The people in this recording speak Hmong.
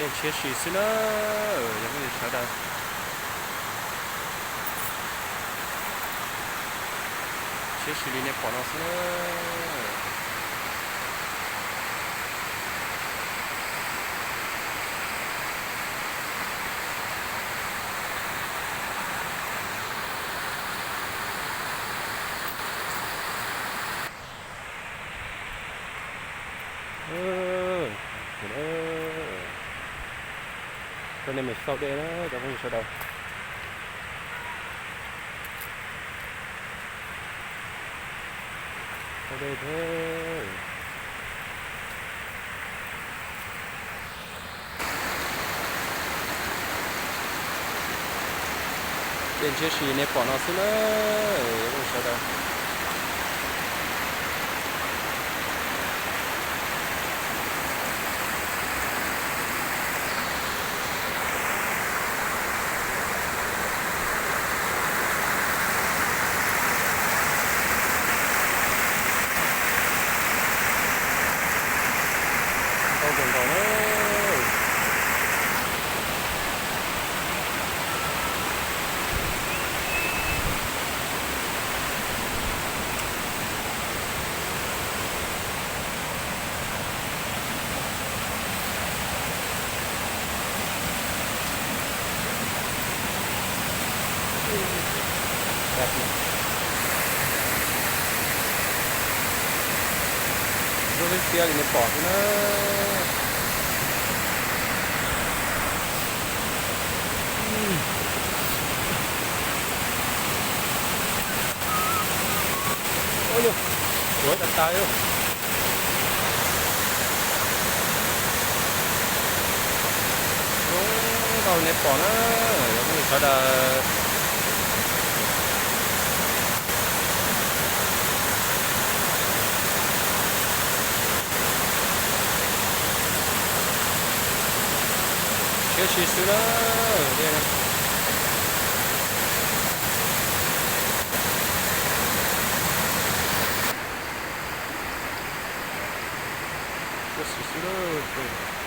Tshiab si xwb na, yog phooj ywg sawv daws. Tshiab si li nej pom no xwb na. Coj nej mus xauj dej na cov phooj ywg sawv daws. Xauj dej thiab. Dej ntshiab si nej pom no xwb na, phooj ywg sawv daws. Ntau kawg nkaus na. Lub xiab xiab li nej pom xwb na. Ua tas tas li. Zoo nkauj li nej pom na, yog phooj ywg sawv daws. Tshiab si xwb na, dej na. Tshiab si xwb na.